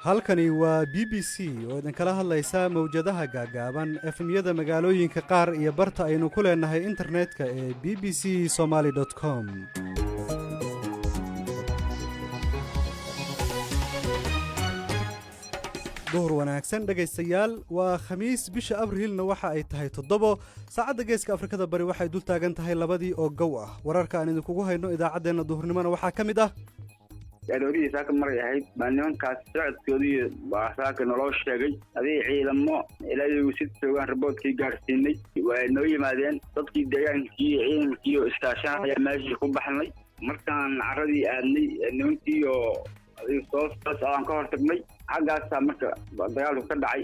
Halkani waa BBC oo idinkala hadlaysa mawjadaha gaagaaban, FM-yada magaalooyinka qaar iyo barta aynu ku leenahay internetka ee bbcsomaly.com. Duhur wanaagsan, dhegaystayaal. Waa Khamiis, bisha Abriilna waxa ay tahay 7. Saacadda Geeska Afrikada Bari waxay dul taagan tahay 2-dii oo gow ah. Wararka aan idinkugu hayno idaacaddeenna duhurnimona waxaa ka mid ah: Aroorihii saaka maray ahayd baa nimankaas socodkoodii baa saaka naloo sheegay. Adig ciidamo ilaa si joogaan reportkii gaadhsiinay, waa noo yimaadeen. Dadkii deegaankii, ciidankii oo iskaashanaya meeshii ku baxnay. Markaan caradii aadnay, nimankii oo adig soo aan ka hortagnay, xaggaasaa marka dagaalku ka dhacay.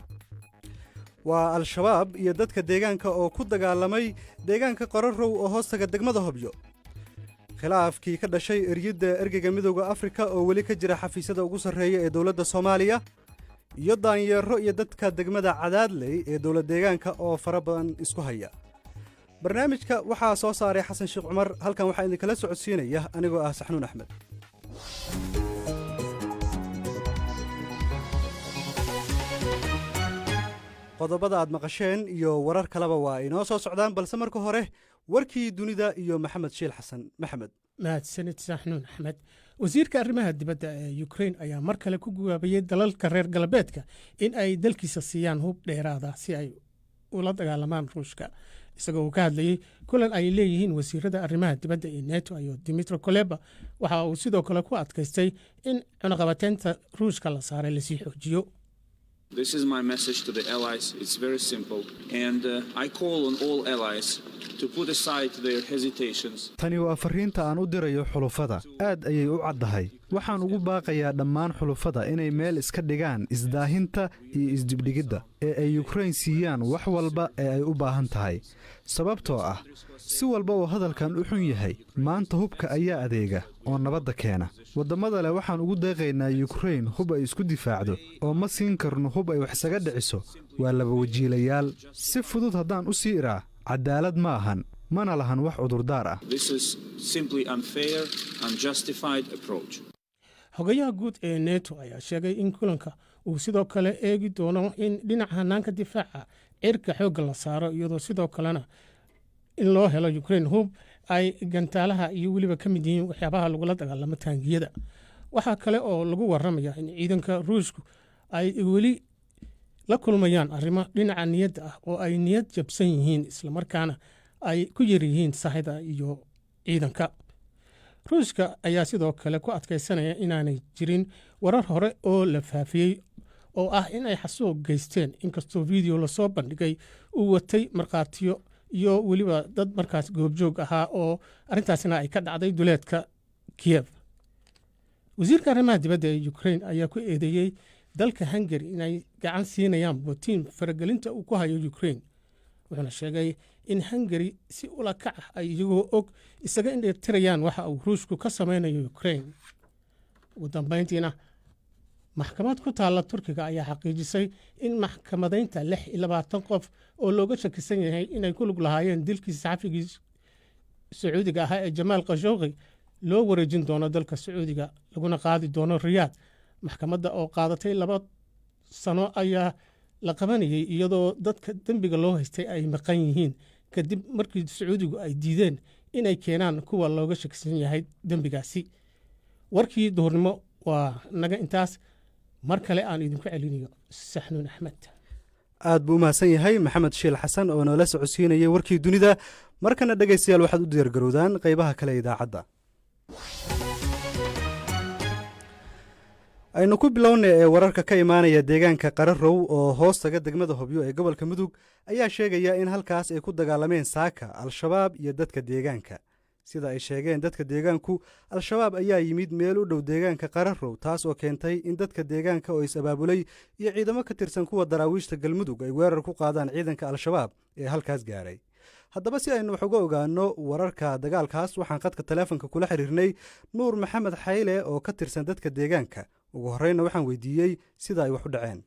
Waa Al-Shabaab iyo dadka deegaanka oo ku dagaalamay deegaanka Qorarow oo hoostaga degmada Hobyo. Khilaafkii ka dhashay eryidda ergeyga Midowda Afrika oo weli ka jira xafiisyada ugu sarreeya ee dowladda Soomaaliya, iyo daanyeero iyo dadka degmada Cadaadley ee dowlad deegaanka oo fara badan isku haya. Barnaamijka waxaa soo saaray Xasan Sheekh Cumar. Halkan waxaa idinkala socodsiinaya anigoo ah Saxnuun Axmed. Qodobada aad maqasheen iyo warar kaleba waa inoo soo socdaan, balse marka hore warkii dunida iyo Maxamed Shiil Xasan. Maxamed. Mahadsanid, Saxnuun Axmed. Wasiirka arrimaha dibadda ee Ukrain ayaa mar kale ku gubaabayey dalalka reer galbeedka in ay dalkiisa siiyaan hub dheeraada si ay ula dagaalamaan Ruushka. Isagoo uu ka hadlayey kulan ay leeyihiin wasiirada arrimaha dibadda ee NATO iyo Dmytro Kuleba, waxa uu sidoo kale ku adkaystay in cunaqabateynta Ruushka la saaray lasii xoojiyo. This is my message to the allies. It's very simple. And I call on all allies to put aside their hesitations. Tani waa farriinta aan u dirayo xulufada. Aad ayay u caddahay. Waxaan ugu baaqayaa dhammaan xulufada inay meel iska dhigaan isdaahinta iyo isdibdhigidda ee ay Yukrain siiyaan wax walba ee ay u baahan tahay, sababtoo ah si walba uu hadalkan u xun yahay, maanta hubka ayaa adeega oo nabadda keena. Waddamada leh waxaan ugu deeqaynaa Yukrain hub ay isku difaacdo oo ma siin karno hub ay wax isaga dhiciso waa laba wajiilayaal. Si fudud haddaan u sii idhaa, cadaalad ma ahan, mana lahan wax cudurdaar ah. This is simply unfair, unjustified approach. Xogayaha guud ee NATO ayaa sheegay in kulanka uu sidoo kale eegi doono in dhinaca hanaanka difaaca cirka xoogga la saaro, iyadoo sidoo kalena in loo helo Ukrain hub ay gantaalaha iyo weliba ka mid yihiin waxyaabaha lagula dagaalamo taangiyada. Waxaa kale oo lagu waramaya in ciidanka Ruushku ay weli la kulmayaan arrimo dhinaca niyadda ah oo ay niyad jabsan yihiin, islamarkaana ay ku yar yihiin sahayda iyo ciidanka. Ruushka ayaa sidoo kale ku adkaysanaya inaanay jirin warar hore oo la faafiyey oo ah in ay xasuuq geysteen, inkastoo video lasoo bandhigay uu watay markhaatiyo iyo weliba dad markaas goobjoog ahaa oo arrintaasina ay ka dhacday duleedka Kiyev. Wasiirka arrimaha dibadda ee Ukrain ayaa ku eedeeyey dalka Hungary inay gacan siinayaan Putin faragelinta uu ku hayo Ukrain, wuxuuna sheegay in Hungary si ula kac ah ay iyagoo og isaga indhetirayaan waxa uu Ruushku ka sameynayo Ukrain. Ugu dambeyntiina, maxkamad ku taalla Turkiga ayaa xaqiijisay in maxkamadaynta 26 qof oo looga shakisan yahay inay ku lug lahaayeen dilkii saxafigii Sacuudiga ahaa ee Jamaal Khashoggi loo wareejin doono dalka Sacuudiga, laguna qaadi doono Riyaad. Maxkamadda oo qaadatay 2 sano ayaa la qabanayay iyadoo dadka dembiga loo haystay ay maqan yihiin, kadib markii Sacuudigu ay diideen inay keenaan kuwa looga shakisan yahay dembigaasi. Warkii duhurnimo waa naga intaas. Mar kale aan idinku celinayo Saxnuun Axmed. Aad buu u mahadsan yahay Maxamed Shiil Xasan oo noola socodsiinayay warkii dunida. Markana, dhegaystayaal, waxaad u diyaargarowdaan qaybaha kale ee idaacadda. Aynu ku bilownay ee wararka ka imaanaya deegaanka Qararow oo hoostaga degmada Hobyo ee gobolka Mudug ayaa sheegaya in halkaas ay ku dagaalameen saaka Al-Shabaab iyo dadka deegaanka. Sida ay sheegeen dadka deegaanku, Al-Shabaab ayaa yimid meel u dhow deegaanka Qararow, taas oo keentay in dadka deegaanka oo is-abaabulay iyo ciidamo ka tirsan kuwa Daraawiishta Galmudug ay weerar ku qaadaan ciidanka Al-Shabaab ee halkaas gaaray. Haddaba, si aynu wax uga ogaano wararka dagaalkaas, waxaan khadka taleefonka kula xiriirnay Nuur Maxamed Xayle oo ka tirsan dadka deegaanka. Ugu horreynna waxaan weydiiyey sida ay wax u dhaceen.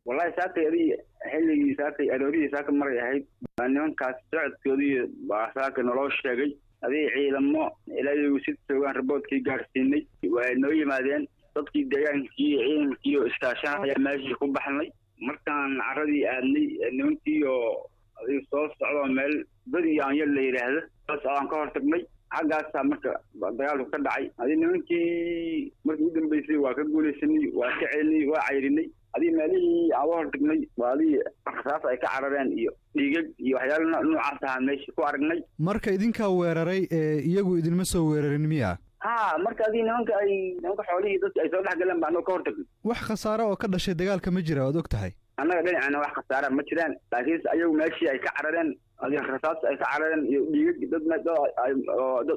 Wallahi, saakay adii xilligii saakay aroorihii saaka maray ahayd baa nimankaas socodkoodii baa saaka naloo sheegay. Adig ciidamo ilaa si joogaan reportkii gaadhsiinay, waa noo yimaadeen. Dadkii deegaankii, ciidankii oo iskaashanaya meeshii ku baxnay. Markaan carradii aadnay, nimankii oo adiga soo socdoo meel bedi yaanyo la yidhaahdo soo socdaan ka hor tagnay. Xaggaasaa marka dagaalku ka dhacay. Adi nimankii markii u dambeysay waa ka guulaysanay, waa ka celinay, waa cayrinay. Adii meelihii aan uga hortagnay waa adii rasaas ay ka carareen iyo dhiigag iyo waxyaala noocaas ahaan meesha ku aragnay. Marka idinkaa weeraray ee iyagu idinma soo weerarin miya? Ha, marka adii nimanka ay nimanka xoolihii dadka ay soo dhex galeen baa annaga ka hortagnay. Wax khasaare oo ka dhashay dagaalka ma jira waad og tahay? Annaga dhinacana wax khasaara ma jiraan, laakiinse ayagu meeshii ay ka carareen, adi rasaas ay ka carareen iyo dhiigag dad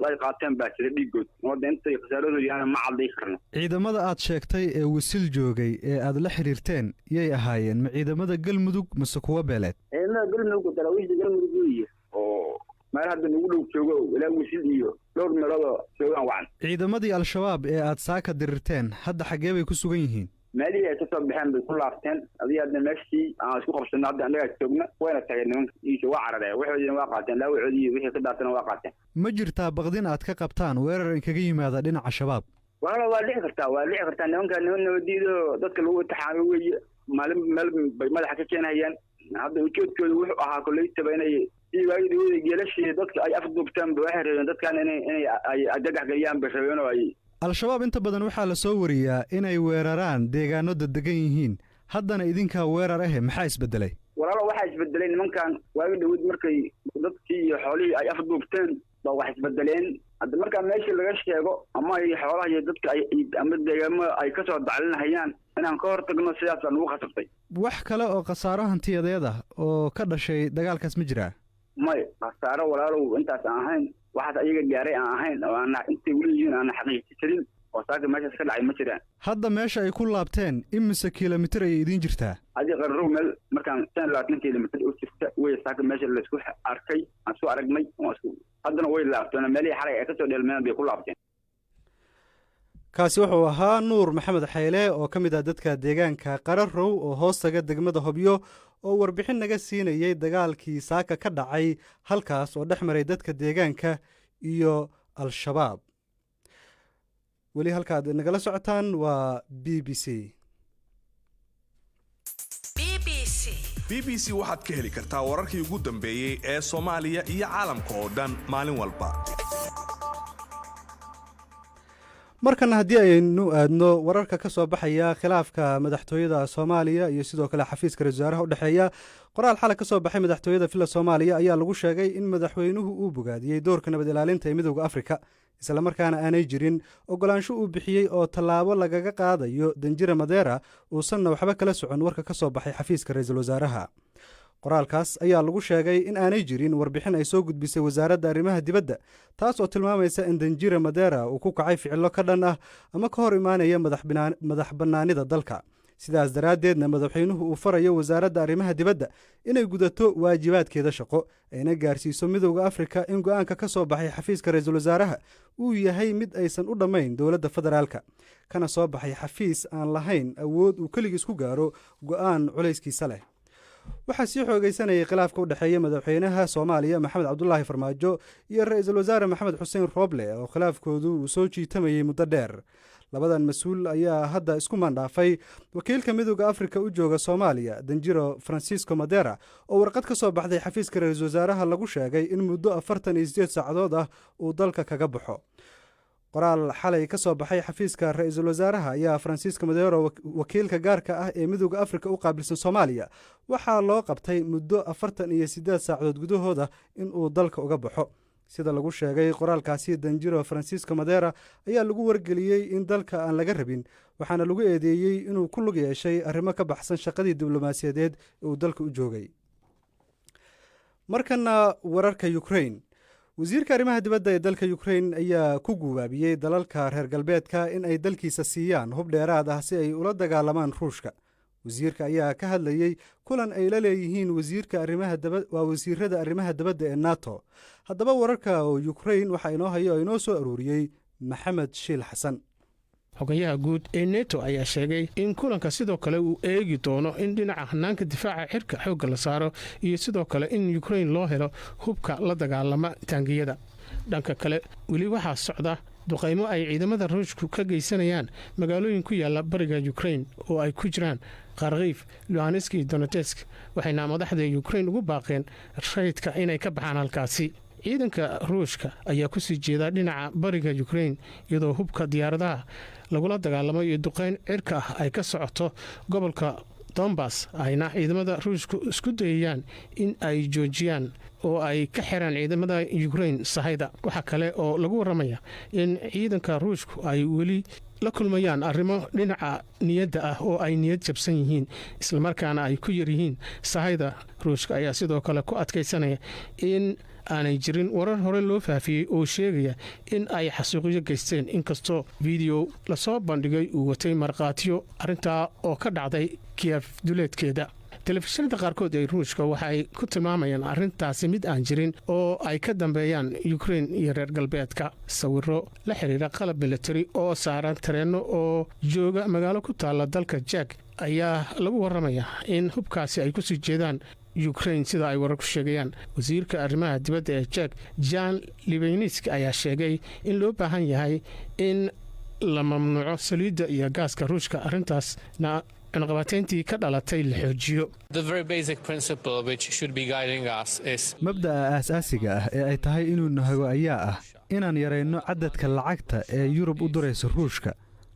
ay qaateen baa jira dhiigood. Wadda intay khasaaradoodu yaana ma cadday karno. Ciidamada aad sheegtay ee Wisil joogay ee aad la xiriirteen yay ahaayeen? Ma ciidamada Galmudug mase kuwa beeleed? Ciidamada Galmudug, daraawiishda Galmudug weeye, oo meel hadda nagu dhow joogo, ilaa Wisil iyo dhowr meeloodoo joogaan wacan. Ciidamadii Al-Shabaab ee aad saaka dirirteen hadda xaggee bay ku sugan yihiin? Meelihii ay kasoo baxeen bay ku laabteen. Adiga hadda meeshii aan isku qabsano hadda annagaa joogna, wayna tageen nimanka iisha, waa carareen, waxoodiina waa qaateen, dhaawacoodii wixii ka daatana waa qaateen. Ma jirtaa baqdin aad ka qabtaan weerar inkaga yimaada dhinaca Shabaab? Walaala, waa dhici kartaa, waa dhici kartaa. Nimanka niman nabadiido dadka lagu itixaamo weeye. Maalin meel bay madaxa ka keenhayaan. Hadda ujeedkooda wuxuu ahaa koleytaba inay sidii waagii dawada geelashii dadka ay afduubtaan ba waxay rabeen dadkan inay ay argagax geliyaan bay rabeen oo ay Al-Shabaab inta badan waxaa la soo wariyaa inay weeraraan deegaano daddegan yihiin. Haddana idinkaa weerar ahe, maxaa isbeddelay? Walaalo, waxaa isbedelay nimankan waagi dhawad markay dadkii iyo xoolihii ay afduubteen ba wax isbedeleen. Hadda markaa meeshii laga sheego ama ay xoolaha iyo dadka ay ama deegaamo ay kasoo daclinahayaan, inaan ka hortagno sidaasaa nagu khasabtay. Wax kale oo khasaaro hantiyadeed ah oo ka dhashay dagaalkaas ma jiraa? May, khasaaro walaalow intaas aan ahayn, waxaas ayaga gaaray aan ahayn oo aana intay weli yihiin aana xaqiijisanin oo saaka meeshaas ka dhacay ma jiraan. Hadda meesha ay ku laabteen imise kilomitir ayay idiin jirtaa? Adii Qararow meel markaan 25 kilomitir u jirta wey saaka meesha laysku arkay, aan isku aragnay. Haddana way laabteen, meelihii xalay ay kasoo dheelmeen bay ku laabteen. Kaasi wuxuu ahaa Nuur Maxamed Xayle oo ka mid ah dadka deegaanka Qararow oo hoostaga degmada Hobyo oo warbixin naga siinayey dagaalkii saaka ka dhacay halkaas oo dhex maray dadka deegaanka iyo Al-Shabaab. Weli halkaad nagala socotaan waa BBC. BBC waxaad ka heli kartaa wararkii ugu dambeeyey ee Soomaaliya iyo caalamka oo dhan maalin walba. Markana haddii aynu aadno wararka ka soo baxaya khilaafka madaxtooyada Soomaaliya iyo sidoo kale xafiiska ra-isul wasaaraha u dhexeeya. Qoraal xalay ka soo baxay madaxtooyada Villa Soomaaliya ayaa lagu sheegay in madaxweynuhu uu bogaadiyey doorka nabad ilaalinta ee Midowda Afrika, islamarkaana aanay jirin ogolaansho uu bixiyey oo tallaabo lagaga qaadayo danjira Madeera, uusanna waxba kala socon warka ka soo baxay xafiiska ra-iisul wasaaraha. Qoraalkaas ayaa lagu sheegay in aanay jirin warbixin ay soo gudbisay Wasaaradda Arrimaha Dibadda taas oo tilmaamaysa in danjira Madeera uu ku kacay ficilo ka dhan ah ama ka hor imaanaya madax bannaanida dalka, sidaas daraaddeedna madaxweynuhu uu farayo Wasaaradda Arrimaha Dibadda inay gudato waajibaadkeeda shaqo, ayna gaarsiiso Midowda Afrika in go-aanka ka soo baxay xafiiska ra-iisul wasaaraha uu yahay mid aysan u dhammayn dowladda federaalka, kana soo baxay xafiis aan lahayn awood uu keligiis ku gaaro go-aan culayskiisa leh. Waxaa sii xoogeysanayay khilaafka u dhexeeya madaxweynaha Soomaaliya Maxamed Cabdulaahi Farmaajo iyo ra-iisul wasaare Maxamed Xuseen Rooble oo khilaafkoodu uu soo jiitamayey muddo dheer. Labadan mas-uul ayaa hadda isku maandhaafay wakiilka Midowda Afrika u jooga Soomaaliya, danjiro Francisco Madera, oo warqad ka soo baxday xafiiska ra-iisul wasaaraha lagu sheegay in muddo 48 saacadood ah uu dalka kaga baxo. Qoraal xalay ka soo baxay xafiiska ra-iisul wasaaraha ayaa Francisco Madero, wakiilka gaarka ah ee Midowda Afrika u qaabilsan Soomaaliya, waxaa loo qabtay muddo 48 saacadood gudahooda in uu dalka uga baxo, sida lagu sheegay qoraalkaasi. Danjiro Francisco Madera ayaa lagu wargeliyey in dalka aan laga rabin, waxaana lagu eedeeyey inuu ku lug yeeshay arrimo ka baxsan shaqadii diblomaasiyadeed ee uu dalka u joogay. Markana wararka Ukrain. Wasiirka arrimaha dibadda ee dalka Ukrain ayaa ku guubaabiyey dalalka reer galbeedka in ay dalkiisa siiyaan hub dheeraad ah si ay ula dagaalamaan Ruushka. Wasiirka ayaa ka hadlayey kulan ay la leeyihiin wasiirka arrimaha daba waa wasiirada arrimaha dibadda ee NATO. Haddaba wararka Ukrain waxaa inoo hayo oo inoo soo aruuriyey Maxamed Shiil Xasan. Xogayaha guud ee NETO ayaa sheegay in kulanka sidoo kale uu eegi doono in dhinaca hanaanka difaaca xirka xoogga la saaro iyo sidoo kale in Ukrain loo helo hubka la dagaalama taangiyada. Dhanka kale, weli waxaa socda Duqaymo ay ciidamada Ruushku ka geysanayaan magaalooyin ku yaala bariga Ukrain oo ay ku jiraan Kharkiif, Luhansk iyo Donetsk, waxayna madaxda Ukrain ugu baaqeen rayidka inay ka baxaan halkaasi. Ciidanka Ruushka ayaa kusii jeeda dhinaca bariga Ukrain, iyadoo hubka diyaaradaha lagula dagaalamo iyo duqayn cirka ah ay ka socoto gobolka Dombas, ayna ciidamada Ruushku isku dayayaan in ay joojiyaan oo ay ka xiraan ciidamada Ukrain sahayda. Waxaa kale oo lagu waramaya in ciidanka Ruushku ay weli la kulmayaan arrimo dhinaca niyadda ah oo ay niyad jabsan yihiin, islamarkaana ay ku yaryihiin sahayda. Ruushka ayaa sidoo kale ku adkaysanaya in aanay jirin warar hore loo faafiyey oo sheegaya in ay xasuuqyo geysteen, inkastoo video lasoo bandhigay uu watay markhaatiyo arrintaa oo ka dhacday Kiyef duleedkeeda. Telefishinada qaarkood ee Ruushka waxaay ku tilmaamayaan arrintaasi mid aan jirin oo ay ka dambeeyaan Ukrein iyo reer galbeedka. Sawiro la xiriira qalab militari oo saaran tareenno oo jooga magaalo ku taalla dalka Jek ayaa lagu waramaya in hubkaasi ay kusii jeedaan Ukrain, sida ay wararku sheegayaan. Wasiirka arrimaha dibadda ee Jek, Jan Libenisk, ayaa sheegay in loo baahan yahay in la mamnuuco saliidda iyo gaaska Ruushka, arrintaasna cunaqabateyntii ka dhalatay la xoojiyo. Mabda'a aasaasiga ah ee ay tahay inuu nahago ayaa ah inaan yarayno cadadka lacagta ee Yurub u dirayso Ruushka.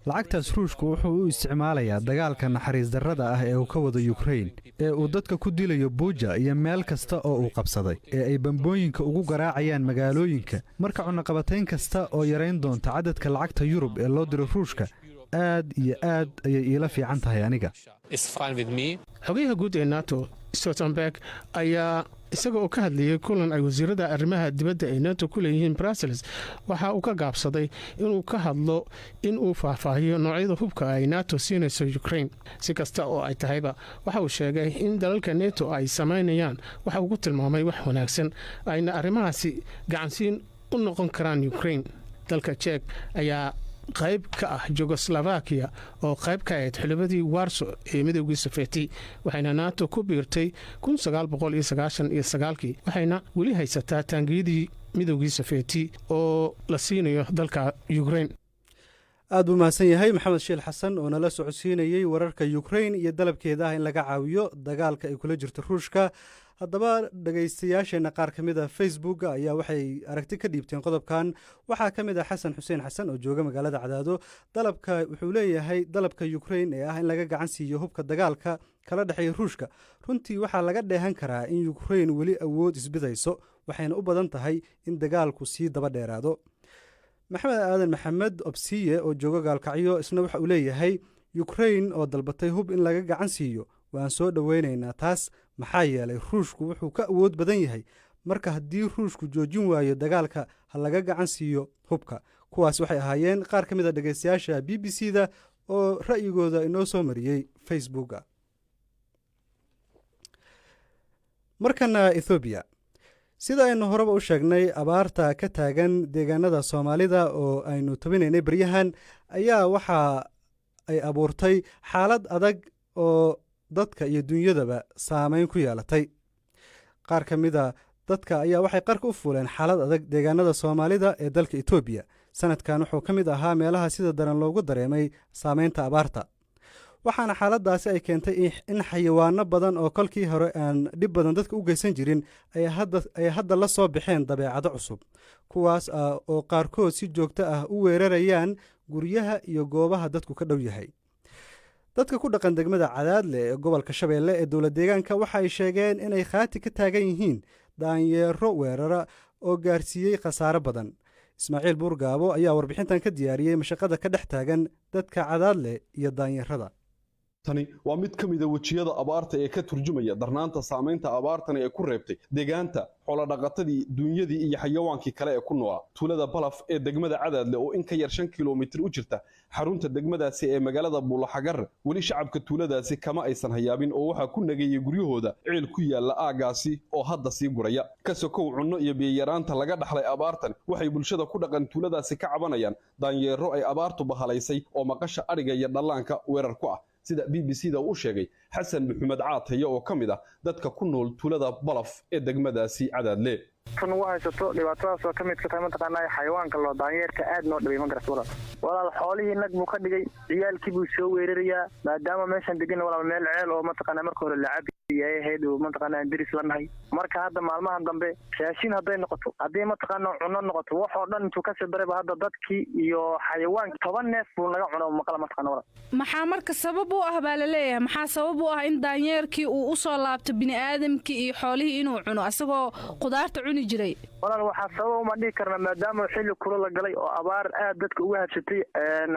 Lacagtaas Ruushku wuxuu u isticmaalayaa dagaalka naxariis darrada ah ee uu ka wado Yukrain, ee uu dadka ku dilayo Buuja iyo meel kasta oo uu qabsaday, ee ay bambooyinka ugu garaacayaan magaalooyinka. Marka cunaqabatayn kasta oo yarayn doonta cadadka lacagta Yurub ee loo diro Ruushka aad iyo aad ayay iila fiican tahay aniga. Xogayaha guud ee NATO, Stoltenberg, ayaa isaga oo ka hadlayay kulan ay wasiirada arrimaha dibadda ee NATO ku leeyihiin Brussels, waxa uu ka gaabsaday inuu ka hadlo, in uu faahfaahiyo noocyada hubka ay NATO siinayso Ukrain. Si kasta oo ay tahayba, waxa uu sheegay in dalalka NATO ay samaynayaan waxa uu ku tilmaamay wax wanaagsan, ayna arrimahaasi gacansiin u noqon karaan Ukrain. Dalka Jek ayaa qayb ka ah Jugoslovakiya oo qayb ka ahayd xulafadii Warso ee Midoogii Sofeeti, waxayna NATO ku biirtay kii, waxayna weli haysataa taangiyadii Midoogii Sofeeti oo la siinayo dalka Ukrain. Aad buu mahadsan yahay Maxamed Shiil Xasan oo nala socodsiinayey wararka Ukrain iyo dalabkeeda ah in laga caawiyo dagaalka ay kula jirto Ruushka. Haddaba, dhegaystayaasheenna qaar ka mid a Facebook ayaa waxay aragti ka dhiibteen qodobkan. Waxaa ka mid ah Xasan Xuseen Xasan oo jooga magaalada Cadaado. Dalabka wuxuu leeyahay, dalabka Ukrain ee ah in laga gacan siiyo hubka dagaalka kala dhexeeya Ruushka, runtii waxaa laga dheehan karaa in Ukrain weli awood isbidayso, waxayna u badan tahay in dagaalku sii daba dheeraado. Maxamed Aadan Maxamed Obsiye oo jooga Gaalkacyo isna waxa uu leeyahay, Ukrain oo dalbatay hub in laga gacan siiyo waan soo dhoweynaynaa taas, maxaa yeelay Ruushku wuxuu ka awood badan yahay. Marka haddii Ruushku joojin waayo dagaalka, ha laga gacan siiyo hubka. Kuwaas waxay ahaayeen qaar ka mid a dhegaystayaasha BBC da oo ra'yigooda inoo soo mariyey Facebooka. Markana Ethoobiya. Sida aynu horeba u sheegnay, abaarta ka taagan deegaanada Soomaalida oo aynu tabinaynay baryahan ayaa waxa ay abuurtay xaalad adag oo dadka iyo dunyadaba saameyn ku yeelatay. Qaar ka mida dadka ayaa waxay qarka u fuuleen xaalad adag deegaanada Soomaalida ee dalka Etoobiya. Sanadkan wuxuu ka mid ahaa meelaha sida daran loogu dareemay saameynta abaarta, waxaana xaaladaasi ay keentay in xayawaano badan oo kolkii hore aan dhib badan dadka u geysan jirin ay hadda la soo baxeen dabeecado cusub, kuwaas oo qaarkood si joogto ah u weerarayaan guryaha iyo goobaha dadku ka dhow yahay. Dadka ku dhaqan degmada Cadaadle ee gobolka Shabeelle ee dowlad deegaanka waxa ay sheegeen inay khaati ka taagan yihiin daanyeero weerara oo gaarsiiyey khasaare badan. Ismaaciil Buurgaabo ayaa warbixintan ka diyaariyey mashaqada ka dhex taagan dadka Cadaadle iyo daanyeerada. Tani waa mid ka mid a wejiyada abaarta ee ka turjumaya darnaanta saamaynta abaartani ay ku reebtay deegaanta, xoolodhaqatadii, duunyadii iyo xayawaankii kale ee ku noolaa tuulada Balaf ee degmada Cadaadle, oo in ka yar 5 kilomitir u jirta xarunta degmadaasi ee magaalada Buulaxagar. Weli shacabka tuuladaasi kama aysan hayaabin oo waxaa ku nageeyey guryahooda ceel ku yaalla aagaasi oo hadda sii guraya. Ka sokow cunno iyo biyayaraanta laga dhaxlay abaartan, waxay bulshada ku dhaqan tuuladaasi ka cabanayaan daanyeero ay abaartu bahalaysay oo maqasha adhiga iyo dhallaanka weerar ku ah, sida BBC da uu sheegay Xasan Maxamed Caataye oo ka mid ah dadka ku nool tuulada Balaf ee degmadaasi Cadaadle. Dhibaato nagu haysato, dhibaatadaas oo ka midka tahay mataqaanaa xayawaanka loo daanyeerka aad noo dhibay, ma garat walaal. Walaal, xoolihii nag buu ka dhigay, ciyaalkii buu soo weerarayaa. Maadaama meeshan degan walaal meel ceel oo mataqaanaa marka hore la cabi ahayd oo mataqaanaa aan deris la nahay. Marka hadda maalmahan dambe raashin hadday noqoto, haddii mataqaanaa cunno noqoto, wax oo dhan intuu kasii darayba hadda dadkii iyo xayawaanka 10 neef buu naga cuno maqla mataqaana walaal. Maxaa marka sabab u ah baa la leeyahay? Maxaa sabab u ah in daanyeerkii uu u soo laabto bini'aadamkii iyo xoolihii inuu cuno asagoo qudaarta cuni jiray? Walaal, waxaa sabab uma dhihi karna, maadaama xilli kula la galay oo abaar aad dadka uga habsatay,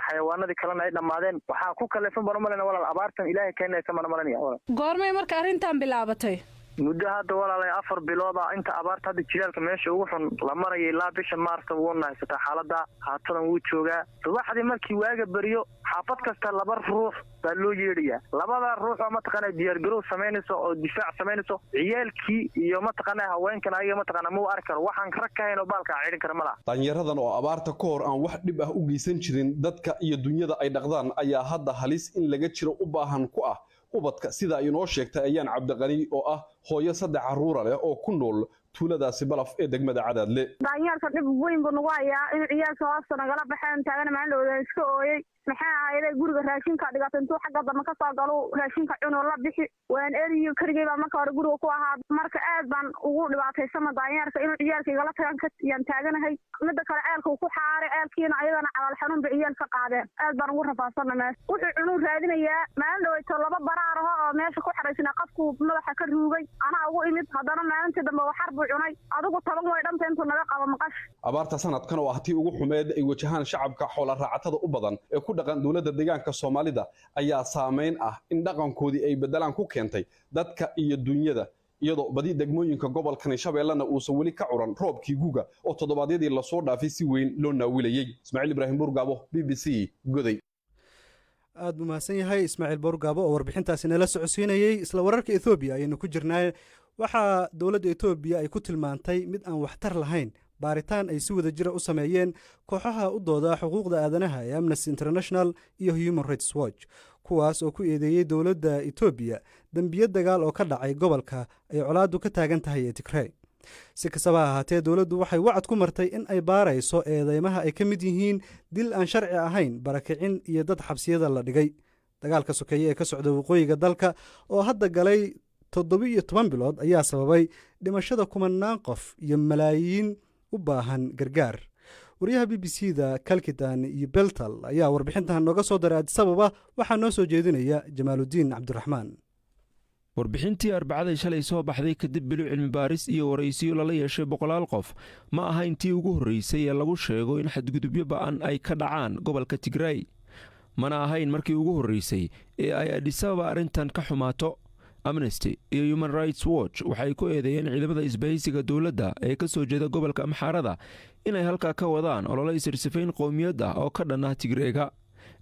xayawaanadii kalena ay dhammaadeen. Waxaa ku kalifan baan umalayna walaal, abaartan Ilaahay keenaysa baan umalanaya walaal. Goormay marka arrintan bilaabatay? Muddo hadda walaalay 4 bilood ah. Inta abaarta hadda jilaalka meesha ugu xun la marayay ilaa bisha Maarsa wuuna haysataa xaaladda. Haatadan wuu joogaa. Subaxdii markii waaga beriyo, xaafad kasta laba ruux baa loo yeedhayaa. Labada ruux oo mataqaana diyaargarow samaynayso oo difaac samaynayso ciyaalkii iyo mataqaana haweenkan. Ayaga mataqaana mau arki karo, waxaan rag ka hayn oo baalka cidhin kara ma laha. Daanyaradan oo abaarta ka hor aan wax dhib ah u geysan jirin dadka iyo dunyada ay dhaqdaan ayaa hadda halis in laga jiro u baahan ku ah ubadka, sida ay inoo sheegtay Ayaan Cabdiqani oo ah hooyo saddex carruura leh oo ku nool tuuladaasi Balaf ee degmada Cadaadle. Daanyeerka dhib weyn buu nagu hayaa, inuu ciyaalka hoosta nagala baxeen taagana. Maalin dhawdaan iska ooyey. Maxaa ahayday, guriga raashinka dhigata, intuu xagga dambe kasoo galo raashinka cunoo la bixi. Waan eriyo, keligay baa marka hore guriga ku ahaa. Marka aad baan ugu dhibaataysana daanyeerka inuu ciyaalka igala tagaan yaan taaganahay. Midda kale, ceelka uu ku xaaray, ceelkiina ayadana calool xanuun bay ciyaalka qaadeen. Aad baan ugu rafaasana meesha. Wuxuu cunuu raadinayaa. Maalin dhaweyto laba baraar aho oo meesha ku xaraysnaa qofkuu madaxa ka ruugay, anaa ugu imid. Haddana maalintii dambe waxar buu cunay. Adigu 10 way dhanta intuu naga qabo maqash. Abaarta sanadkan oo ah tii ugu xumeed ay wajahaan shacabka xoola raacatada u badan ee ku dhaqan dowladda deegaanka Soomaalida ayaa saameyn ah in dhaqankoodii ay beddelaan ku keentay dadka iyo dunyada, iyadoo badi degmooyinka gobolkani Shabeellana uusan weli ka curan roobkii guga oo toddobaadyadii lasoo dhaafay si weyn loo naawilayey. Ismaaciil Ibraahim Burgaabo, BBC, Goday. Aad buu mahadsan yahay Ismaaciil Boorgaabo oo warbixintaasi nala socodsiinayey. Isla wararka Ethoobiya ayaynu ku jirnaa. Waxaa dowladda Etoobiya ay ku tilmaantay mid aan waxtar lahayn baaritaan ay si wada jira u sameeyeen kooxaha u dooda xuquuqda aadanaha ee Amnesty International iyo Human Rights Watch, kuwaas oo ku eedeeyey dowladda Etoobiya dembiyo dagaal oo ka dhacay gobolka ay colaaddu ka taagan tahay ee Tigrey. Si kastaba ha ahaatee, dowladdu waxay wacad ku martay in ay baarayso eedeymaha ay ka mid yihiin dil aan sharci ahayn, barakicin iyo dad xabsiyada la dhigay. Dagaalka sokeeye ee ka socda waqooyiga dalka oo hadda galay 17 bilood ayaa sababay dhimashada kumanaan qof iyo malaayiin u baahan gargaar. Wariyaha BBC da Kalkidan Yibeltal ayaa warbixintan nooga soo diray Addis Ababa. Waxaa noo soo jeedinaya Jamaaludiin Cabdiraxmaan. Warbixintii Arbacadii shalay soo baxday kadib bilo cilmi baaris iyo waraysiyo lala yeeshay boqolaal qof ma aha intii ugu horreysay ee lagu sheego in xadgudubyo ba'an ay ka dhacaan gobolka Tigray, mana ahayn markii ugu horreysay ee ay Adhisababa arrintan ka xumaato. Amnesty iyo Human Rights Watch waxay ku eedeeyeen ciidamada isbahaysiga dowladda ee ka soo jeeda gobolka Amxaarada inay halkaa ka wadaan olole isirsifayn qowmiyad ah oo ka dhan ah Tigreega,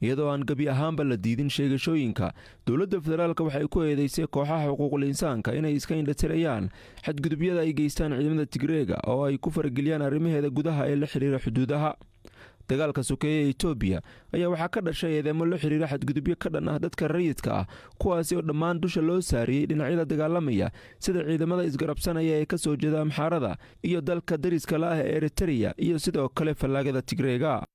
iyadoo aan gebi ahaanba la diidin sheegashooyinka. Dowladda federaalka waxay ku eedeysay kooxaha xuquuqul insaanka inay iska indhatirayaan xadgudubyada ay geystaan ciidamada Tigreega oo ay ku farageliyaan arrimaheeda gudaha ee la xiriira xuduudaha. Dagaalka sokeeye ee Etoobiya ayaa waxaa ka dhashay eedeemo la xiriira xadgudubyo ka dhan ah dadka rayidka ah, kuwaasi oo dhammaan dusha loo saariyey dhinacyada dagaalamaya, sida ciidamada isgarabsanaya ee ka soo jeeda Amxaarada iyo dalka dariska la ah ee Eritereya iyo sidoo kale fallaagada Tigreega.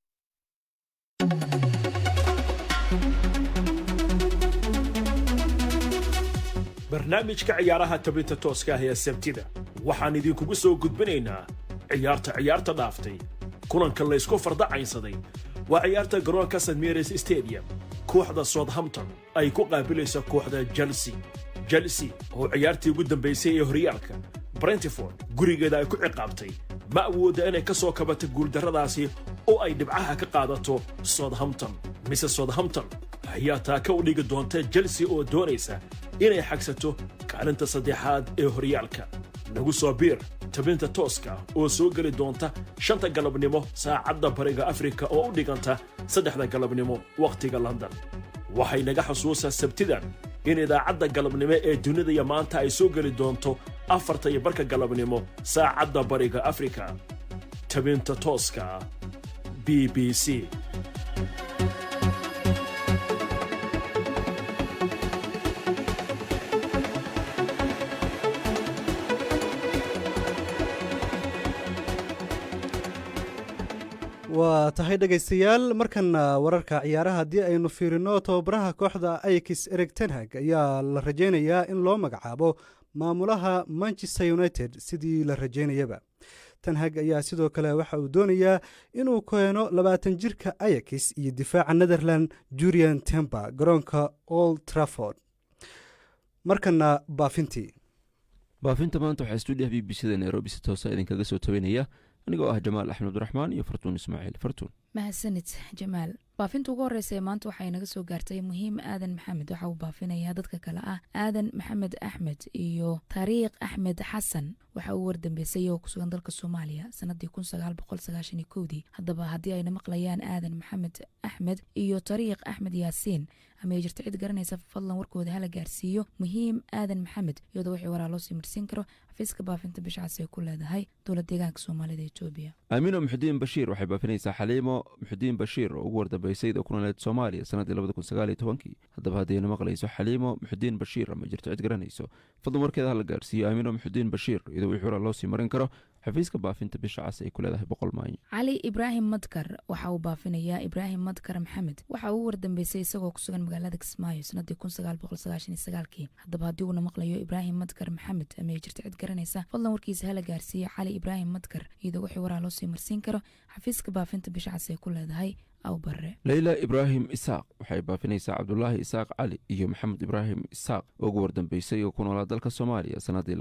Barnaamijka ciyaaraha tabinta tooska ah ee Sabtida waxaan idinkugu soo gudbinaynaa ciyaarta ciyaarta dhaaftay, kulanka laysku fardacaynsaday. Waa ciyaarta garoonka St Mary's Stadium kooxda Southampton ay ku qaabilaysa kooxda Chelsea. Chelsea oo ciyaartii ugu dambaysay ee horyaalka Brentford gurigeeda ay ku ciqaabtay, ma awoodda inay ka soo kabato guuldarradaasi oo ay dhibcaha ka qaadato Southampton, mise Southampton ayaa taaka u dhigi doonta Chelsea oo doonaysa inay xagsato kaalinta saddexaad ee horyaalka? Nagu soo biir tabinta tooska oo soo geli doonta 5-ta galabnimo saacadda Bariga Afrika, oo u dhiganta 3-da galabnimo wakhtiga London. Waxay naga xusuusaa Sabtidan in idaacadda galabnimo ee Dunida iyo Maanta ay soo geli doonto 4:30 galabnimo saacadda Bariga Afrika. Tabinta tooska BBC. Waa tahay, dhegaystayaal, markana wararka ciyaaraha haddii aynu fiirino, tababaraha kooxda Ajax, Erik ten Hag, ayaa la rajaynayaa in loo magacaabo maamulaha Manchester United sidii la rajaynayaba. Ten Hag ayaa sidoo kale waxa uu doonayaa inuu keeno 20 jirka Ajax iyo difaaca Netherland, Jurrien Timber, garoonka Old Trafford. Markana baafintii. Baafinta maanta waxaa stuudiyaha BBC da Nairobi si toosa idinkaga soo tabinaya anigoo ah Jamaal Axmed Abdiraxmaan iyo Fartuun Ismaaciil. Fartuun. Mahadsanid, Jamaal. Baafinta ugu horeysa ee maanta waxay naga soo gaartay Muhiim Aadan Maxamed. Waxa uu baafinayaa dadka kale ah Aadan Maxamed Axmed iyo Taariikh Axmed Xasan. Waxa uu wardambeysay oo kusugan dalka Soomaaliya sanadii 1991-dii. Haddaba haddii ayna maqlayaan Aadan Maxamed Axmed iyo Tariikh Axmed Yaasiin ama ay jirto cid garanaysa, fadlan warkooda hala gaarsiiyo Muhiim Aadan Maxamed, iyadoo wixii waraa loo sii marsiin karo xafiiska baafinta Bishcas ay ku leedahay dowlad deegaanka Soomaalida Etoobiya. Aamiino Muxudiin Bashiir waxay baafinaysaa Xaliimo Muxudiin Bashiir oo ugu wardambeysay oo ku nooleed Soomaaliya sanadii 2019-kii. Haddaba haddayna maqlayso Xaliimo Muxudiin Bashiir ama jirto cid garanayso, fadlan warkeeda hala gaarsiiyo Aamiino Muxudiin Bashiir, iyadoo wixii waraa loo sii marin karo xafiiska baafinta Bisha Cas ay ku leedahay Boqol Maayo. Cali Ibraahim Madkar waxa uu baafinayaa Ibraahim Madkar Maxamed. Waxa uu wardambeysay isagoo ku sugan magaalada Kismaayo sanadii 1999-kii. Haddaba haddii uuna maqlayo Ibraahim Madkar Maxamed ama ay jirto cid garanaysa, fadlan warkiisa hala gaarsiiyo Cali Ibraahim Madkar, iyadoo wixii waraa loo sii marsiin karo xafiiska baafinta Bisha Cas ay ku leedahay Awbarre. Leyla Ibraahim Isaaq waxay baafinaysaa Cabdulaahi Isaaq Cali iyo Maxamed Ibraahim Isaaq oo ugu wardambeysay oo ku noolaa dalka Soomaaliya sanadii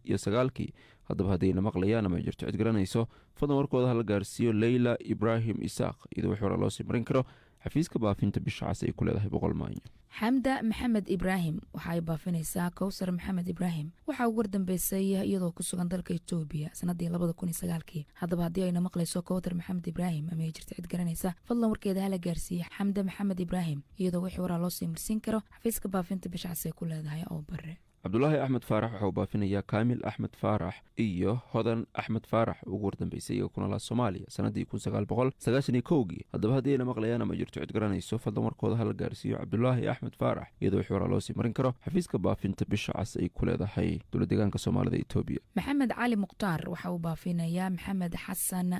2009-kii. Haddaba haddayna maqlayaan ama jirto cid garanayso, fadlan warkooda hala gaarsiiyo Leyla Ibraahim Isaaq, iyadoo wix hore loo sii marin karo xafiiska baafinta Bisha Cas ay ku leedahay Boqol Maayo. Xamda Maxamed Ibraahim waxa ay baafinaysaa Kowsar Maxamed Ibraahim. Waxaa ugu wardambeysay iyadoo ku sugan dalka Etoobiya sanadii 2009-kii. Haddaba haddii ayna maqlayso Kowtar Maxamed Ibraahim ama ay jirto cid garanaysa, fadlan warkeeda hala gaarsiiye Xamda Maxamed Ibraahim, iyadoo wixii waraa loo sii marsiin karo xafiiska baafinta Bisha Cas ay ku leedahay Oo Bare. Cabdulaahi Axmed Faarax waxauu baafinayaa Kaamil Axmed Faarax iyo Hodan Axmed Faarax, ugu wardambeysay iyaga ku noolaa Soomaaliya sanadii 1991-gii. Haddaba haddii ayna maqlayaan ama jirto cid garanayso, fadlan warkooda hala gaarsiiyo Cabdulaahi Axmed Faarax, iyadoo wixii waraa loo sii marin karo xafiiska baafinta Bisha Cas ay ku leedahay dowlad deegaanka Soomaalida Etoobiya. Maxamed Cali Mukhtaar waxa uu baafinayaa Maxamed Xasan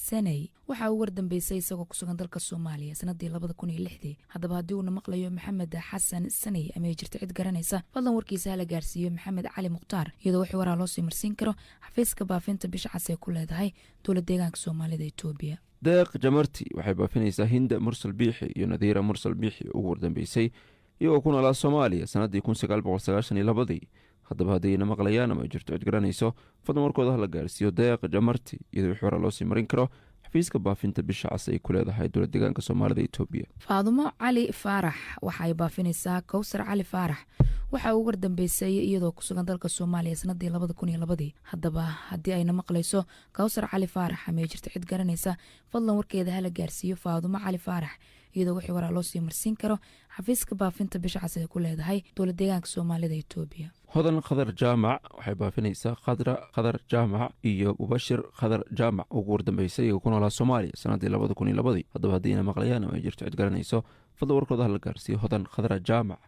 Saney. Waxa uu wardambeysay isagoo kusugan dalka Soomaaliya sanadii 2006-dii. Haddaba haddii uuna maqlayo Maxamed Xasan Saney ama ay jirto cid garanaysa, fadlan warkiisa hala gaarsiiyo Maxamed Cali Mukhtaar, iyadoo wixii waraa loo sii marsiin karo xafiiska baafinta Bisha Cas ay ku leedahay dowlad deegaanka Soomaalida Etoobiya. Deeq Jamarti waxay baafinaysaa Hinda Mursal Biixi iyo Nadiira Mursal Biixi, ugu wardambeysay iyagoo ku noolaa Soomaaliya sanadii 1992-dii. Haddaba haddayna maqlayaan ama jirto cid garanayso, fadlan warkooda hala gaarsiiyo Deeq Jamarti, iyadoo wixii hore loo sii marin karo xafiiska baafinta Bisha Cas ay ku leedahay dowlad deegaanka Soomaalida Etoobiya. Faadumo Cali Faarax waxa ay baafinaysaa Kowsar Cali Faarax. Waxa uu wardambeysay iyadoo kusugan dalka Soomaaliya sanadii 2002-dii. Haddaba haddii ayna maqlayso Kowsar Cali Faarax ama ay jirto cid garanaysa, fadlan warkeeda hala gaarsiiyo Faadumo Cali Faarax, iyadoo wixii waraa loo sii marsiin karo xafiiska baafinta Bisha Cas ay ku leedahay dowlad deegaanka Soomaalida Etoobiya. Hodan Khadar Jaamac waxay baafinaysaa Khadra Khadar Jaamac iyo Mubashir Khadar Jaamac, ugu wardambeysay iyaga ku noolaa Soomaaliya sanadii 2002-dii. Haddaba haddiina maqlayaan ama ay jirto cid garanayso, fadlan warkooda hala gaarsiiyo Hodan Khadra Jaamac,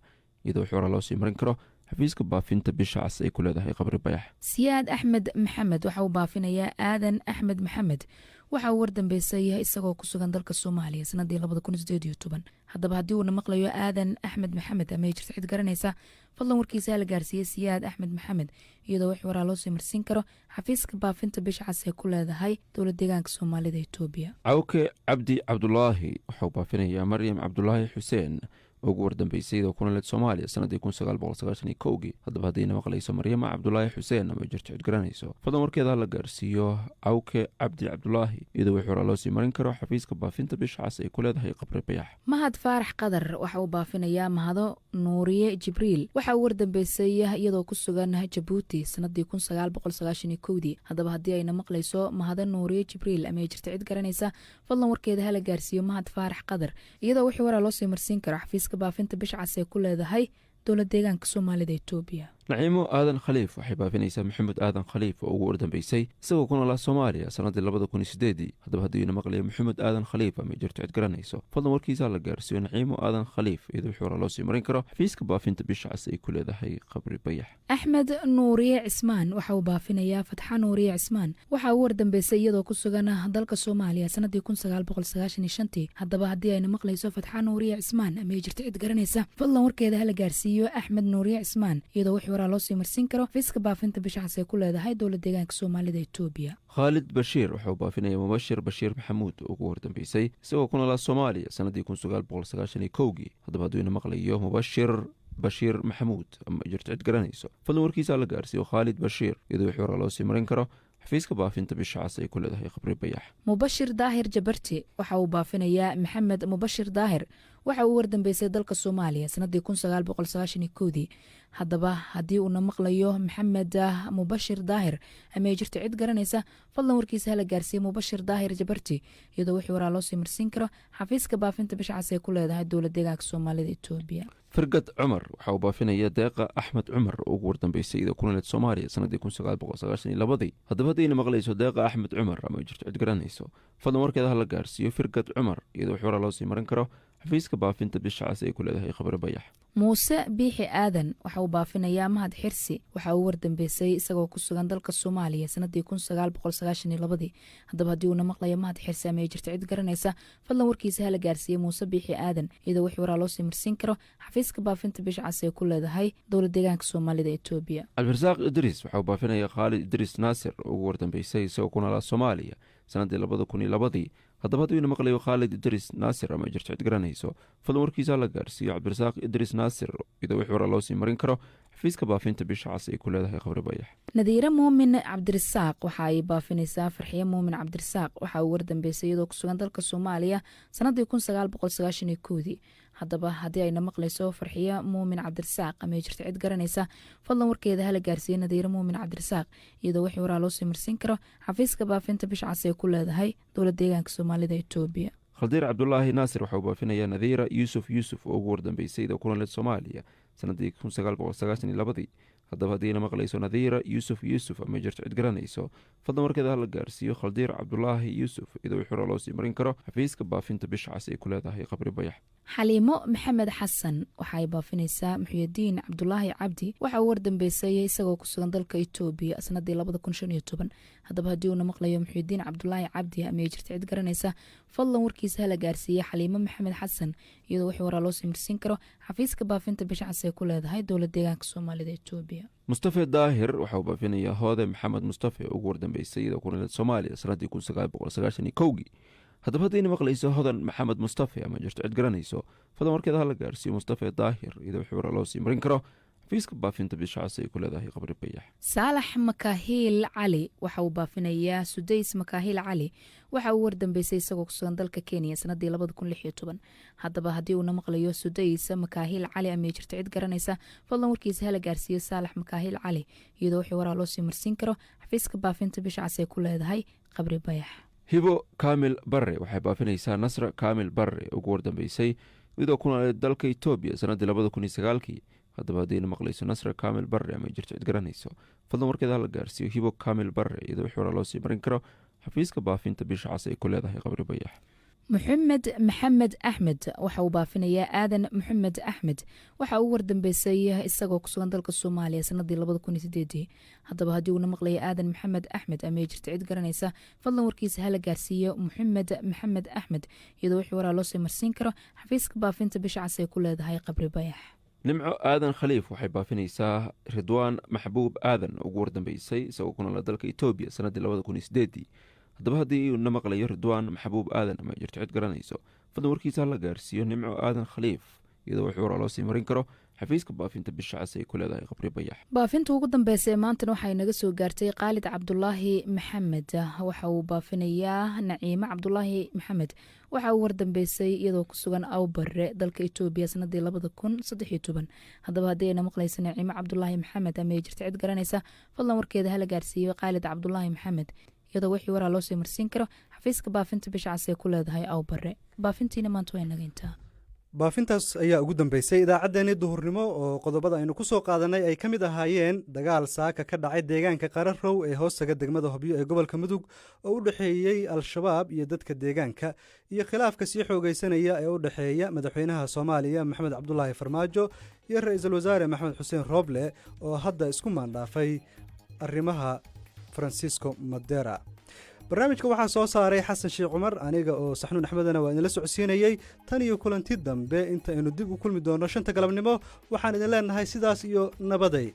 iyadoo wixii hore loo sii marin karo xafiiska baafinta Bisha Cas ay ku leedahay Qabri Bayax. Siyaad Axmed Maxamed waxa uu baafinayaa Aadan Axmed Maxamed. Waxa uu wardambeysay isagoo ku sugan dalka Soomaaliya sanadii 2018. Haddaba haddii uuna maqlayo Aadan Axmed Maxamed ama ay jirto cid garanaysa, fadlan warkiisa hala gaarsiiyey Siyaad Axmed Maxamed, iyadoo wix waraa loo sii marsiin karo xafiiska baafinta Bisha Cas ee ku leedahay dowlad deegaanka Soomaalida Etoobiya. Cawke Cabdi Cabdulaahi waxauu baafinayaa Maryam Cabdulaahi Xuseen, ugu wardambeysay oo ku noleed Soomaaliya sanadii 1991-gii. Haddaba haddayna maqlayso Maryama Cabdulaahi Xuseen ama jirto cid garanayso, fadlan warkeeda hala gaarsiiyo Cawke Cabdi Cabdulaahi, iyadoo wixii hore loo sii marin karo xafiiska baafinta Bisha Cas ay ku leedahay Qabri Bayax. Mahad Faarax Qadar waxa uu baafinayaa Mahado Nuuriye Jibriil. Waxa uu wardambeysay iyadoo ku sugan Jabuuti sanadii 1991-dii. Haddaba haddii ayna maqlayso Mahado Nuuriye Jibriil ama ay jirto cid garanaysa, fadlan warkeeda hala gaarsiiyo Mahad Faarax Qadar, iyadoo wixii waraa loo sii marsiin karo xafiiska baafinta Bisha Cas ee ku leedahay dowlad deegaanka Soomaalida Etoobiya. Naciimo Aadan Khaliif waxay baafinaysaa Maxamed Aadan Khaliif oo ugu wardambeysay isagoo ku noolaa Soomaaliya sannaddii 2008-dii. Haddaba haddii maqlayo Maxamed Aadan Khaliif ama jirto cid garanayso, fadlan warkiisa la gaarsiiyo Naciimo Aadan Khaliif, iyadoo wixii hore loo sii marin karo xafiiska baafinta Bisha Cas ay ku leedahay Qabri Bayax. Axmed Nuuriye Cismaan waxa uu baafinayaa Fatxa Nuuriye Cismaan. Waxa uu wardambeysay iyadoo ku sugan dalka Soomaaliya sanadii 1995-tii. Haddaba haddii ayna maqlayso Fatxa Nuuriye Cismaan ama ay jirto cid garanaysa, fadlan warkeeda hala gaarsiiyo Axmed Nuuriye Cismaan, iyadoo wixii waraa loo sii marsiin karo xafiiska baafinta Bisha Cas ay ku leedahay dowlad deegaanka Soomaalida Etoobiya. Khaalid Bashiir wuxuu baafinaya Mubashir Bashiir Maxamuud oo ugu wardambeysay isagoo ku noolaa Soomaaliya sannaddii 1991-gii. Haddaba hadduu ina maqlayo Mubashir Bashiir Maxamuud ama jirto cid garanayso, fadlan warkiisa la gaarsiiyo Khaalid Bashiir, iyadoo wixii hore loo sii marin karo xafiiska baafinta Bisha Cas ay ku leedahay Qabri Bayax. Mubashir Daahir Jabarti waxa uu baafinayaa Maxamed Mubashir Daahir. Waxa uu wardambeysay dalka Soomaaliya sanadii 1991-dii. Haddaba haddii uuna maqlayo Maxamed Mubashir Daahir ama ay jirto cid garanaysa, fadlan warkiisa hala gaarsiiya Mubashir Daahir Jabarti, iyadoo wixii waraa loo sii marsiin karo xafiiska baafinta Bisha Cas ay ku leedahay dowlad deegaanka Soomaalida Etoobiya. Firgad Cumar waxa uu baafinaya Deeqa Axmed Cumar oo ugu wardambeysay iyadoo ku noleed Soomaaliya sanadii 1992-dii. Haddaba haddayna maqlayso Deeqa Axmed Cumar ama ay jirto cid garanayso, fadlan warkeeda hala gaarsiiyo Firgad Cumar, iyadoo wixii waraa loo sii marin karo xafiiska baafinta Bisha Cas ay ku leedahay Qabri Bayax. Muuse Biixi Aadan waxa uu baafinayaa Mahad Xirsi. Waxa uu wardambeysay isagoo ku sugan dalka Soomaaliya sanadii 1992-dii. Haddaba haddii uuna maqlayo Mahad Xirsi ama ay jirto cid garanaysa, fadlan warkiisa hala gaarsiiya Muuse Biixi Aadan, iyadoo wixii waraa loo sii marsiin karo xafiiska baafinta Bisha Cas ay ku leedahay dowlad deegaanka Soomaalida Etoobiya. Cabdirasaaq Idriis waxa uu baafinaya Khaalid Idriis Naasir oo ugu wardambeysay isagoo ku noolaa Soomaaliya sannaddii 2002-dii. Haddaba hadduu ina maqlayo Khaalid Idriis Naasir ama jirto cid garanayso, fadlan warkiisa la gaarsiiyo Cabdirasaaq Idriis Naasir, iyadoo wixii hore loo sii marin karo xafiiska baafinta Bisha Cas ay ku leedahay Qabri Bayax. Nadiire Muumin Cabdirasaaq waxa ay baafinaysaa Farxiye Muumin Cabdirasaaq. Waxa uu wardambeysay iyadoo ku sugan dalka Soomaaliya sanadii 1991-dii. Haddaba haddii ayna maqlayso Farxiye Muumin Cabdirasaaq ama ay jirto cid garanaysa, fadlan warkeeda hala gaarsiiya Nadiire Muumin Cabdirasaaq, iyadoo wixii waraa loo sii marsiin karo xafiiska baafinta Bisha Cas ay ku leedahay dowlad deegaanka Soomaalida Etoobiya. Khaldiir Cabdulaahi Naasir waxauu baafinayaa Nadiira Yuusuf Yuusuf oo ugu wardambeysay iyadoo ku noleed Soomaaliya sanadii 1992-dii. Haddaba haddiina maqlayso Nadiira Yuusuf Yuusuf ama jirto cid garanayso, fadlan warkeeda hala gaarsiiyo Khaldiir Cabdulaahi Yuusuf, iyadoo wixii hore loo sii marin karo xafiiska baafinta Bisha Cas ay ku leedahay Qabri Bayax. Xaliimo Maxamed Xasan waxa ay baafinaysaa Muxyidiin Cabdulaahi Cabdi. Waxa uu wardambeysay isagoo ku sugan dalka Etoobiya sanadii 2015. Haddaba haddii uuna maqlayo Muxyidiin Cabdulaahi Cabdi ama ay jirto cid garanaysa, fadlan warkiisa hala gaarsiiya Xaliimo Maxamed Xasan, iyadoo wixii waraa loo sii marsiin karo xafiiska baafinta Bisha Cas ay ku leedahay dowlad deegaanka Soomaalida Etoobiya. Mustafe Daahir waxa uu baafinayaa Hoode Maxamed Mustafe oo ugu wardambeysay iyadoo ku noleed Soomaaliya sanadii 1991-gii. Haddaba haddayna maqlayso Hodan Maxamed Mustafe ama jirto cid garanayso, fadlan warkeeda hala gaarsiiyo Mustafe Daahir, iyadoo wixii waraa loo sii marin karo xafiiska baafinta Bisha Cas ay ku leedahay Qabri Bayax. Saalax Makahiil Cali waxa uu baafinayaa Sudays Makahiil Cali. Waxa uu wardambeysay isagoo ku sugan dalka Kenya sanadii 2016. Haddaba haddii uuna maqlayo Sudays Makahiil Cali ama jirto cid garanaysa, fadlan warkiisa hala gaarsiiyo Saalax Makahiil Cali, iyadoo wixii waraa loo sii marsiin karo xafiiska baafinta Bisha Cas ay ku leedahay Qabri Bayax. Hibo Kaamil Barre waxay baafinaysaa Nasra Kaamil Barre ugu wardambeysay iyadoo ku noleed dalka Etoobiya sanadii 2009-kii. Haddaba haddayna maqlayso Nasra Kaamil Barre ama jirto cid garanayso, fadlan warkeeda hala gaarsiiyo Hibo Kaamil Barre, iyadoo wixii hore loo sii marin karo xafiiska baafinta Bisha Cas ay ku leedahay Qabri Bayax. Maxamed Maxamed Axmed waxa uu baafinayaa Aadan Maxamed Axmed. Waxa uu wardambeysay isagoo ku sugan dalka Soomaaliya sanadii 2008-dii. Haddaba haddii uuna maqlayo Aadan Maxamed Axmed ama ay jirto cid garanaysa, fadlan warkiisa hala gaarsiiyo Maxamed Maxamed Axmed, iyadoo wixii waraa loo sii marsiin karo xafiiska baafinta Bisha Cas ay ku leedahay Qabri Bayax. Nimco Aadan Khaliif waxay baafinaysaa Ridwaan Maxbuub Aadan ugu wardambeysay isagoo ku noolaa dalka Etoobiya sanadii 2008-dii. Haddaba haddii uuna maqlayo Ridwaan Maxbuub Aadan ama jirto cid garanayso, fadlan warkiisa hala gaarsiiyo Nimco Aadan Khaliif, iyadoo wixii waraa loo sii marin karo xafiiska baafinta Bisha Cas ay ku leedahay Qabri Bayax. Baafinta ugu dambeysa ee maantana waxay naga soo gaartay Khaalid Cabdulaahi Maxamed. Waxa uu baafinayaa Naciime Cabdulaahi Maxamed. Waxa uu wardambeysay iyadoo ku sugan Awbare, dalka Etoobiya, sanadii 2013. Haddaba haddii ayna maqlaysa Naciime Cabdulaahi Maxamed ama ay jirta cid garanaysa, fadlan warkeeda hala gaarsiiyo Khaalid Cabdulaahi Maxamed, iyadoo wixii waraa loo sii marsiin karo xafiiska baafinta Bisha Cas ee ku leedahay Awbare. Baafintiina maanta waa inaga intaa. Baafintaas ayaa ugu dambeysay idaacaddeenii duhurnimo, oo qodobada aynu ku soo qaadanay ay ka mid ahaayeen dagaal saaka ka dhacay deegaanka Qararow ee hoostaga degmada Hobyo ee gobolka Mudug oo u dhexeeyey Al-Shabaab iyo dadka deegaanka, iyo khilaafka sii xoogaysanaya ee u dhexeeya madaxweynaha Soomaaliya Maxamed Cabdulaahi Farmaajo iyo ra-iisul wasaare Maxamed Xuseen Rooble, oo hadda isku maandhaafay arrimaha Francisco Madera. Barnaamijka waxaa soo saaray Xasan Sheekh Cumar. Aniga oo Saxnuun Axmedana waa idinla socodsiinayey. Tan iyo kulanti dambe, inta aynu dib u kulmi doonno 5ta galabnimo, waxaan idin leenahay sidaas iyo nabaday.